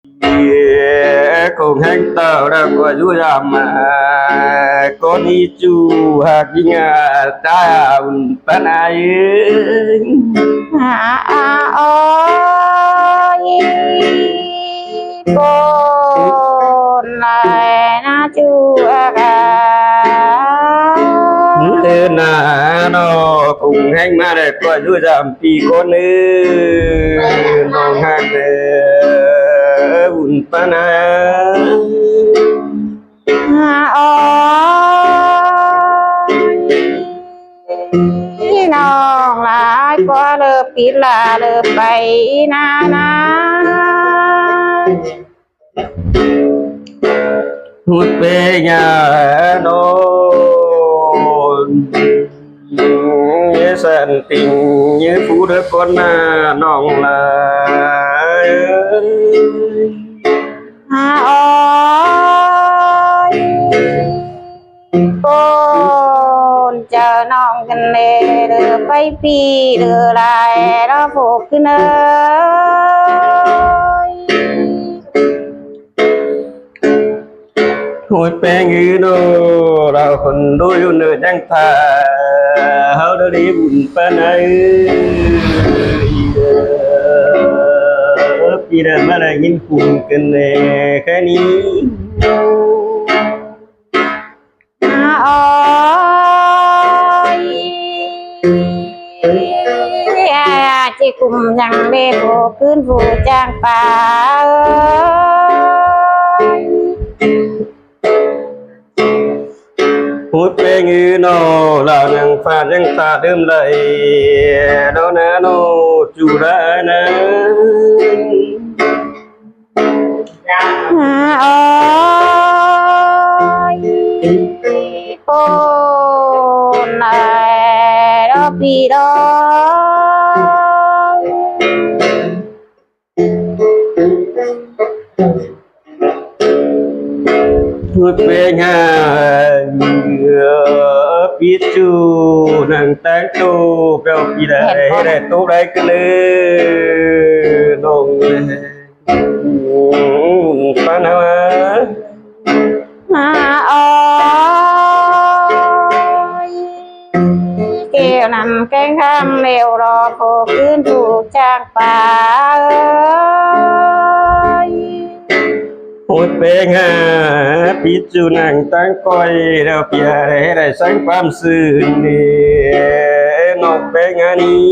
ຄົງແຮງເຕົາແລ້ວກໍຢູ່ຍາມມາ ກໍນີ້ຈູຮັກຍິງອາຕາອຸ່ນປານອາຍເອີຍ ອາ ອາ ໂອຍ ໂກນລາຍນາຈູອາກາ ເດີນານໍ ຄົງແຮງມາແລ້ວກໍຢູ່ຍາມ ປີກ່ອນເອີ ນ້ອງຮັກເອີ ບຸນປານາ ໂອຍ ນ້ອງຫຼາຍກວ່າເລີບປີລາເລີບໄປນານາ. ຫຸດເປຍານອນ ເຍສັນຕິງ ເຍຜູ້ເດີກ່ອນໜ້ານ້ອງຫຼາຍ ອາ ໂອຍ ໂອນເຈົ້ານ້ອງກັນແລ ເດີໄປປີເດີຫຼາຍ ລະພົບຄືນເອີຍ. ໂອ້ຍ ແປ້ງເອີຍເນາະ ລາວຄົນດູຢູ່ເນີນຍັງທ່າ ເຮົາດາລີບຸນປານໃດ ເອີ ປີດາມາໄດ້ຍິນຄຸ້ນກັນແນ່ແຄ່ນີ້. ອາ ໂອຍ ອາ ເຈກຸມຍັງເລໂບຄືນຜູ້ຈ້າງປ່າເອີຍ ໂອ້ຍ ແປ້ງເອີຍເນາະ ລາວຍັງຟ້າຍັງຕາເດີມໄດ້ ດອນາໂນ ຈູລານາ. ອາ ໂອຍ ໂອນນາຍ ດອກປີດອກ ເປັນຫຍັງ ປິດຈູ ນັ່ງແຕ່ງໂຕ ແປວປີໃດ ແຕ່ງໂຕໄດ້ກະເລີ ນ້ອງ ປານາ ອາ ໂອຍ ແກ້ວນຳແກ້ງຄຳ ແລວລໍໂພຄືນຜູ້ຈາກປາເອີຍ ໂອດແປງຫາ ປິດຈູນັ່ງຕັ້ງກ້ອຍ ແລ້ວເປຍໄດ້ ໄດ້ສັງຄວາມຊື່ນເດ ນ້ອງແປງຫານີ້.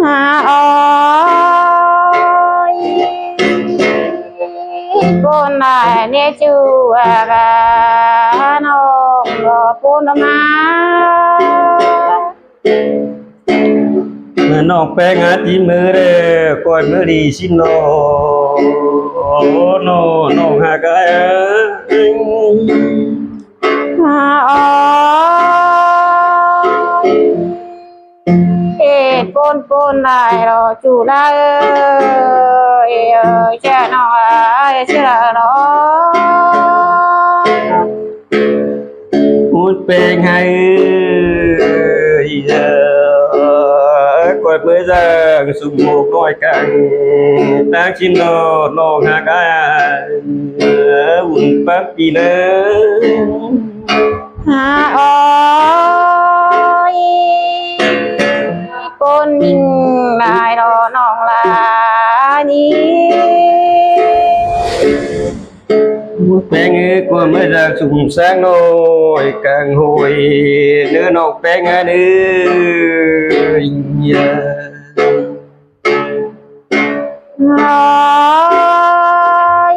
ອາ ໂອຍ ຄົນຫຼາຍແນ່ຈູອາກາ ນ້ອງກໍພຸ້ນມາ ເມື່ອນ້ອງແປງຫາຕີມືເດີ ກ່ອຍມືດີຊິນອ ໂອ້ ນ້ອງ ນ້ອງຫາກອາຍ ອາ ໂອຍ ເອ ປົນປົນໄດ້ລໍຈູລາເອີຍ ເອີຍ ຈະນ້ອງເອີຍ ຈະລາລໍ ໝົດແປງໃຫ້ເອີຍ ກວດເມືອຈາງສຸມໝົກນ້ອຍກັງ ຕາງຊິນນອນນ້ອງຫາກອາຍ ອຸ່ນປັກປີນາ ຫາອອຍ ຄົນຍິງຫຼາຍລໍນ້ອງຫຼາຍນີ້ ແປງເອີຍ ກວມມາຈາກຊຸມຊ້າງນ້ອຍກາງຫ້ວຍ ເດີນ້ອງແປງເອີຍ. ໂອ້ຍ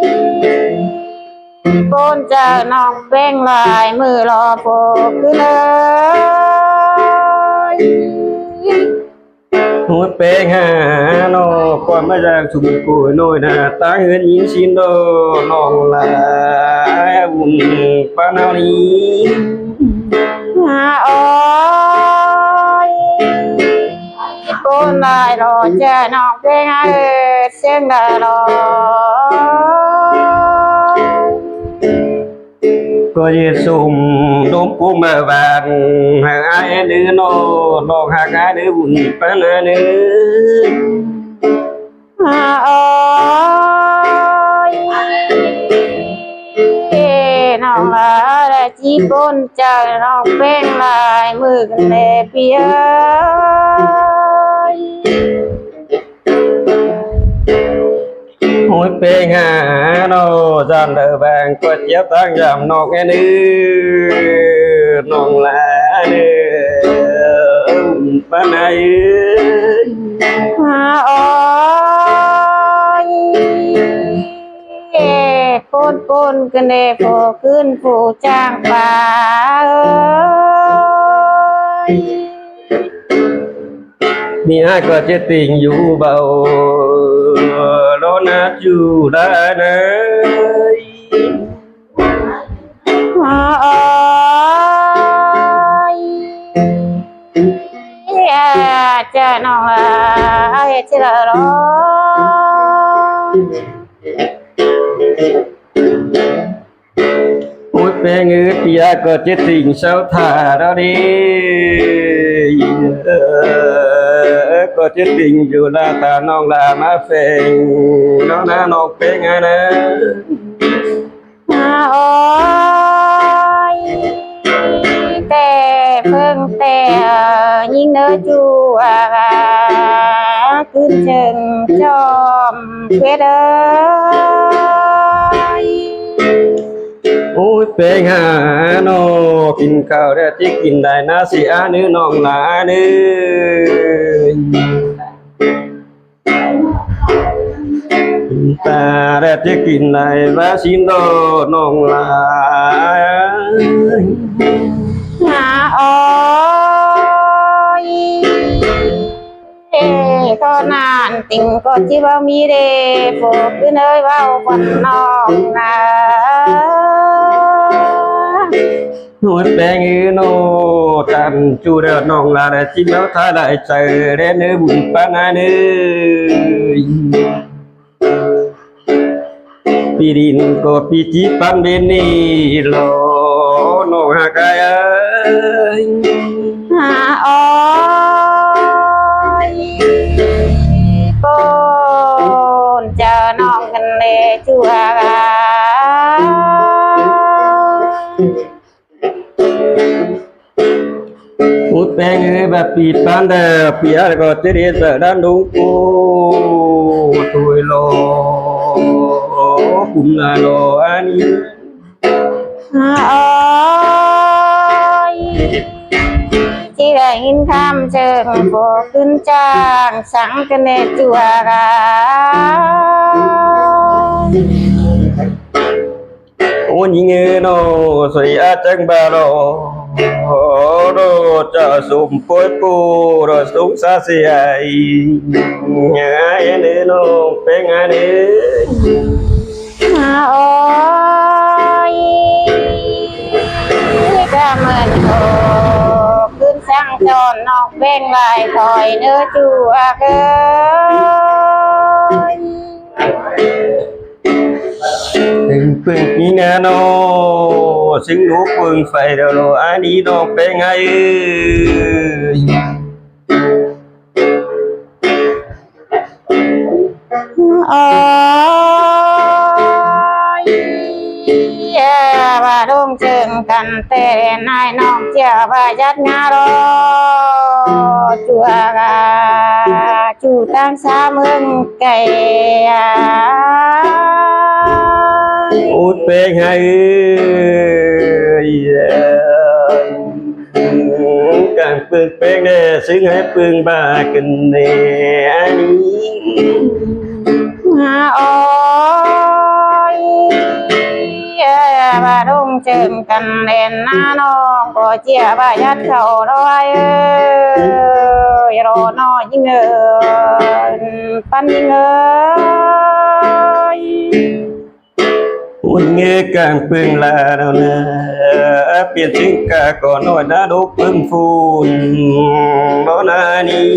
ຄົນຈາກນ້ອງແປ້ງຫຼາຍ ມື້ລໍພໍຄືເລີຍ ໂຫດແປ້ງຫານ້ອງ ຄວາມມາຈາກຊຸມໂກຍນ້ອຍໜ້າ ຕາເຮືອນຍິງຊິນດອກ ນ້ອງຫຼາຍບຸນປານເຮົານີ້ ໂອ້ຍ ຄົນຫຼາຍລໍຈະນ້ອງແປ້ງຫາເອີຍ ສຽງດາລໍ ກໍເຮັດສົມດົມປຸມມາບານ ຫາອ້າຍເດີນ້ອງ ນ້ອງຫາກອ້າຍເດີບຸນປານເດີ ອາ ໂອ ວ່າໄດ້ຊິປົນໃຈນ້ອງແປ້ງຫຼາຍມື້ກັນແດ່ພີ່ເອີຍ. ໂອ້ຍ ແປ້ງຫາເນາະ ຈານເດີແບງກວດຈຽບທາງຍາມນ້ອງແອນເອີຍ ນ້ອງຫຼາເອີຍ ປານໃດເອີຍ ຫາ ໂອ້ຍ ປົນໆ ກັນແດ່ ພໍຂຶ້ນຜູ້ຈ້າງປາເອີຍ. ມີອ້າຍກໍຈະຕິງຢູ່ເບົາ ລໍໜ້າຈູລາເນີຍ ໂອ້ຍ ຈະນ້ອງລາເຮັດຊິລະລໍ. ໂອ້ຍ ແປ້ງເອີຍ ປີອາກໍຈະຕິງເຊົາຖ້າລະເດ້ ເອີ ກໍຈະຕິງຢູ່ລາ ຖ້ານ້ອງລາມາແຝງ ນ້ອງນາ ນ້ອງແປ້ງອານາ ໂອ້ຍ ແຕ່ເພິ່ງແຕ່ຍິງເດີຈູອາ ຂຶ້ນເຊີງຈອມເວດເອີຍ. ໂອ້ຍ ແປ້ງຫາເນາະ ກິນເຂົ້າແລ້ວຊິກິນໄດ້ນາຊິອາເນີ ນ້ອງຫຼາເນີ ຕາແລ້ວຊິກິນໄດ້ວ່າຊິນດອກ ນ້ອງຫຼາ ຫາ ໂອ້ຍ. ເອີ ກໍນານຕິງກໍຈິເວົ້າມີເດ ໂຟຂຶ້ນເອີຍເວົ້າກັນນ້ອງນາ. ໂອ້ຍ ແປ້ງເອີຍເນາະ ຕາມຈູແລ້ວນ້ອງລາ ໄດ້ຊິເວົ້າຖ້າໄດ້ໃຈແລເນີ ບຸນປານນາເນີ. ປີດິນກໍປີຈີປັນເບນນີ້ລໍ ນ້ອງຫາກອາຍເອີຍ ຫາ ໂອ້ຍ ໂກນເຈົ້ານ້ອງກັນເດຈູອາ. ໂອ້ຍ ແປ້ງເອີຍ ບາດປີປານແດດ ປີອາກໍຈະເຮັດແບບນັ້ນລົງໂກ ໂຕຍລໍ ກຸມໜ້າລໍອັນນີ້ ໂອ້ຍ ຊິໄດ້ຍິນຄຳເຊີງ ບໍ່ຂຶ້ນຈ້າງສັງກະແນຈວກາ. ໂອ້ ຍິງເອີຍເນາະ ສວຍອາຈັງບາໂລ ໂດຈະສົມໂປຍໂປ ໂດສົງສາເສຍ ຍາເອີຍເນາະ ແປ້ງອາເນີຍ ໂອ້ຍ ກະເມີນໂອ ຂຶ້ນສັງຈອນນອກແປ້ງຫຼາຍຖອຍເນີຈູອາເອີຍ. ເບິ່ງປີໜ້າເນາະ ຊິງລູກເບິ່ງໄຟແລ້ວເນາະ ອັນນີ້ນ້ອງແປ້ງເອີຍ ໂອ້ຍ ວ່າດົງເຈີງກັນແຕ່ນາຍນ້ອງເຈ້ຍວ່າຢັດງາລໍ ຈົວກາ ຢູ່ຕ່າງຊາເມືອງໄກ ໂອດແປງໃຫ້ການເປີງແປງແດ່ ຊຶ່ງໃຫ້ເບິ່ງບາກັນແດ່ ໂອ້ຍ ວ່າດົງເຈີງກັນແລ່ນນານ້ອງ ກໍເຈຍວ່າຍັດເຂົ້າດອຍ ລໍນ້ອຍຍິງເອີຍ ປັນຍິງເອີຍ ໂອ້ຍ ເງີກາງເປິງລາວນາ ປ່ຽນເຊິ່ງກາກໍນ້ອຍນາດົກເບິ່ງຟູນ ບໍ່ນານີ້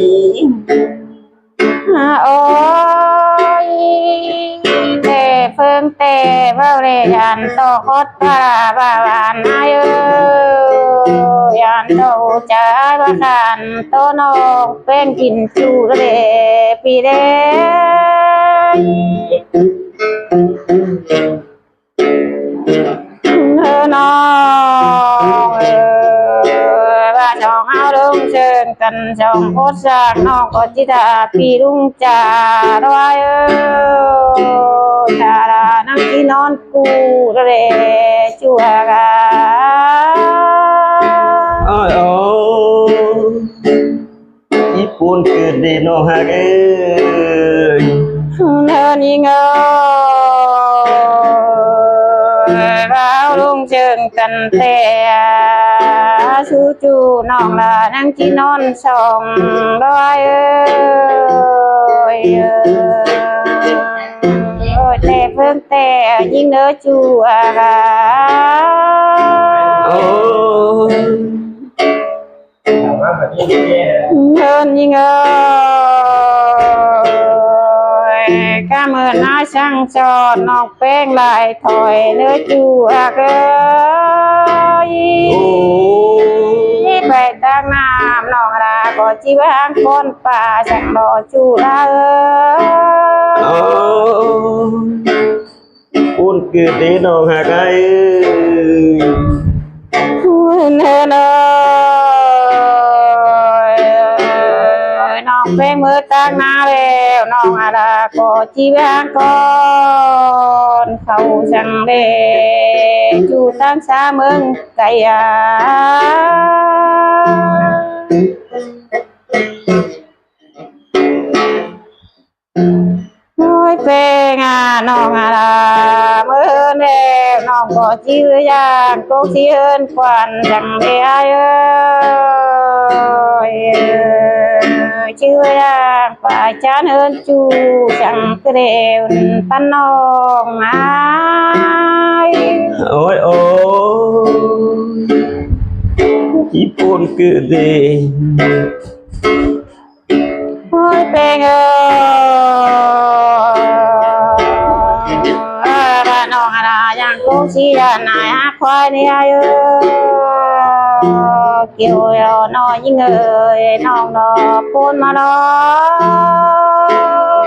ໂອ້ຍ ແຕ່ເພິ່ງແຕ່ເວົ້າແລຢ້ານຕໍ່ຮອດພາລາບາວານອາຍເອີຍ ຢ້ານຕໍ່ໃຈວ່າການຕໍ່ນ້ອງແປ້ງກິນຈູເລປີເດ ເອີ ນ້ອ ກັນສອງຄົນສາກ ນ້ອງກໍຈິດາ ພີ່ລຸງຈາລອຍເອີຍ ຈາລານັ່ງທີ່ນອນກູເລຈົວກາ ໂອ້ຍ ໂອ້ຍ ອີ່ປູນເກີດເດນ້ອງຮັກເອີຍ ເດີຍິງເອີຍ ວ່າເຮົາລົງເຊີງກັນແຕ່ ສູ່ຈູນ້ອງລາຍັງຊິນອນສອງດອຍເອີຍ ໂອ້ຍ ແຕ່ເພິ່ງແຕ່ຍິງເດີຈູອາກາ ໂອ້ຍ ເອີນຍິງເອີຍ ກະເມີນາສັ່ງສອນ ນ້ອງແປ້ງຫຼາຍຖອຍເດີຈູອາກເອີຍ ໂອ້ຍ ໄປຕັກນ້ຳນ້ອງລາກໍຊິວາງກ່ອນ ປາສັງລໍຈູລາເອີຍ ໂອ້ຍ ປູນເກີດເດນ້ອງຮັກເອີຍ ເອີຍ ນ້ອງແປ້ງເມີຕາກໜ້າແລ້ວ ນ້ອງອາດາກໍຊິວາງກ່ອນ ເຂົ້າສັງເດ ຢູ່ທາງສາເມືອງໄກອາ ໂອ້ຍ ເປັນຫຍັງນ້ອງອາລາ ເມີແລ້ວ ນ້ອງກໍຈື່ຢ່າງກົກຊິເຮືອນຂວັນ ຈັ່ງເດອ້າຍເອີຍ ຈື່ຢ່າງປາຈານເຮືອນຈູ່ ຈັ່ງເກດປານນ້ອງອ້າຍ ໂອ້ຍ ໂອ້ຍ ອີ່ປູນເກີດເດ ໂອ້ຍ ເປັນຫຍັງເອີຍ ເອີ ບ້ານນ້ອງອາລາ ຢ່າງກົກຊິຢ້ານນາຍຮັກຄວາຍນີ້ອ້າຍເອີຍ ກ່ຽວແລ້ວນ້ອງຍິງເອີຍ ນ້ອງດອກໂພນມາລອງ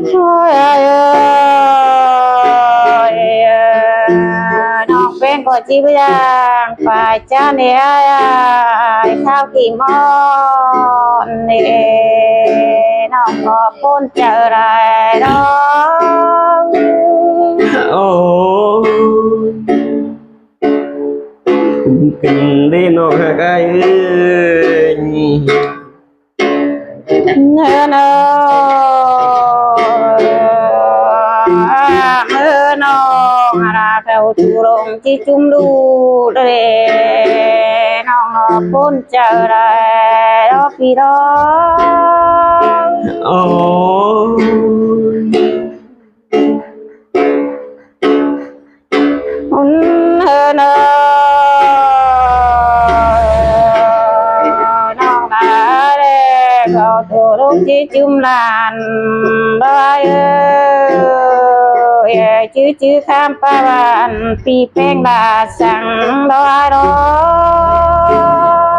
ໂອ້ຍ ອ້າຍເອີຍ ນ້ອງແປ້ງກໍຈິບຢ່າງປາຈານເດອ້າຍ ອ້າຍ ຄາວທີ່ມອນເດ ນ້ອງກໍພົ້ນເຈົ້າໄດ້ດອກ ໂອ້ຍ ເປັນເດນ້ອງຮັກອ້າຍເອີຍ ເອີ ເອີ ເອີ ນ້ອງອາລາ ເຂົ້າສູ່ລົງຈິຈຸມດູເດ ນ້ອງອອກພົ້ນເຈົ້າໄດ້ດອກພີ່ນ້ອງ ໂອ້ຍ ເອີ ເອີ ນ້ອງລາແລ ເຂົ້າໂຕລົງຈິຈຸມລານ ບາຍເອີຍ ຈື່ຈື່ຄຳປາວານ ປີແປ້ງບາສັງ ບາຍດອ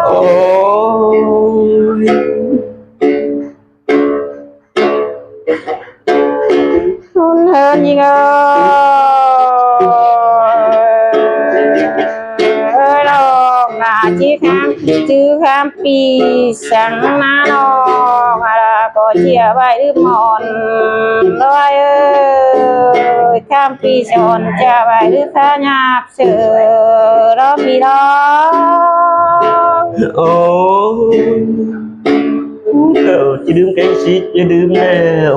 ກ ໂອ້ຍ ເອີ ຍິງເອີຍ ນ້ອງລາຈິຄຳຈື່ຄຳປີສັງນາ ນ້ອງອາລາກໍຈະໄວ້ລືມມອນ ລອຍເອີຍ ຄຳປີສອນຈະໄວ້ລືມພະຍາບເສີ ລອງມີລອງ ໂອ້ຍ ເຈົ້າຈະດື່ມແກງຊິດ ຢ່າດື່ມແລ້ວ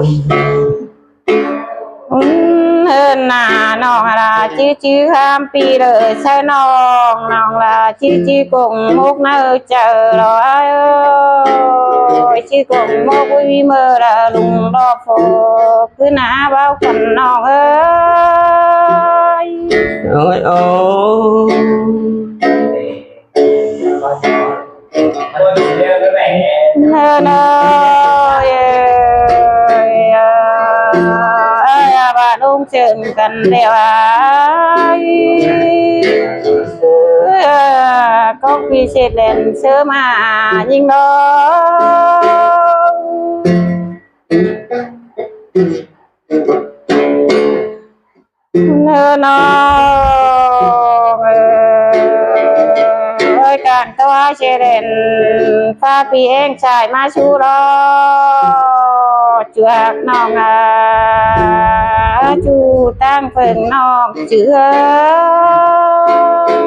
ເອີ ໜ້ານ້ອງລາຈື່ຈື່ຄຳປີເລີຍໃສ່ນ້ອງ ນ້ອງລາຈື່ຈື່ກົງມົກໃນໃຈລອຍເອີຍ ຈື່ກົງມົກວິເມີລະລຸງລອໂຟ ຄືໜ້າເວົ້າກັນນ້ອງເອີຍ ໂອ້ຍ ໂອ້ຍ ເອີ ເອີ ເອີ ເອີ ວ່າລົງເຊີງກັນແລ້ວ ເອີ ຂອງພິເສດແລນເຊີມາຍິງນ້ອງ ເອີ ນ້ອງເອີ ເຊເລນ ພາພີ່ແອງຊາຍມາສູ່ລໍ ຈວກນ້ອງອາ ຈູຕັ້ງເພິ່ງນ້ອງເຈື່ອ.